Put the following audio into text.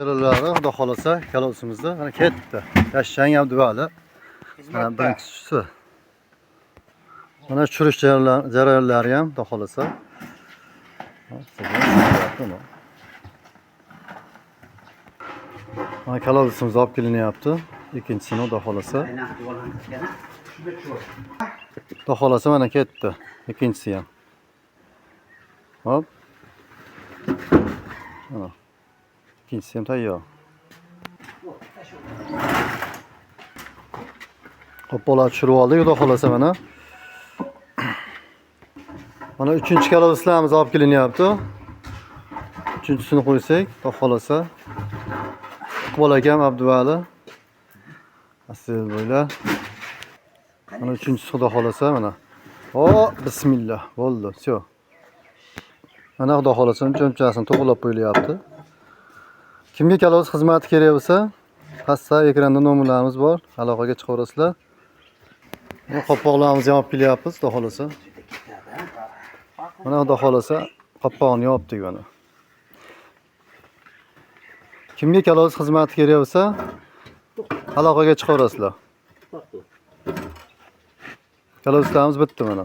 Jarayonlari, xudo xohlasa, kalosimizda mana ketdi. Yashang, Abduvali. Mana birinchisi. Mana tushirish jarayonlari ham, xudo xohlasa. Ha, sekin tushiryapti uni. Mana kalosimiz olib kelinyapti. Ikkinchisini, xudo xohlasa. Xudo xohlasa, mana ketdi. Ikkinchisi ham. Hop. Mana. Ikkinchisi ham tayyor. Qopqoqlar tushirib oldik, xudo xohlasa, mana. Mana uchinchi kaloslarimiz olib kelinyapti. Uchinchisini qo'ysak, xudo xohlasa. Iqbol akam, Abduvali. Asil bo'ylar. Mana uchinchisi, xudo xohlasa, mana. O, bismillah, bo'ldi. Всё. Mana, xudo xohlasa, cho'mchasini to'g'rilab qo'yilyapti. Kimga kalos xizmati kerak bo'lsa, pastda ekranda nomerlarimiz bor. Aloqaga chiqaverasizlar. Mana qopqoqlarimizni ham olib kelyapmiz, xudo xohlasa. Mana, xudo xohlasa, qopqog'ini yopdik mana. Kimga kalos xizmati kerak bo'lsa, aloqaga chiqaverasizlar. Kaloslarimiz bitdi mana.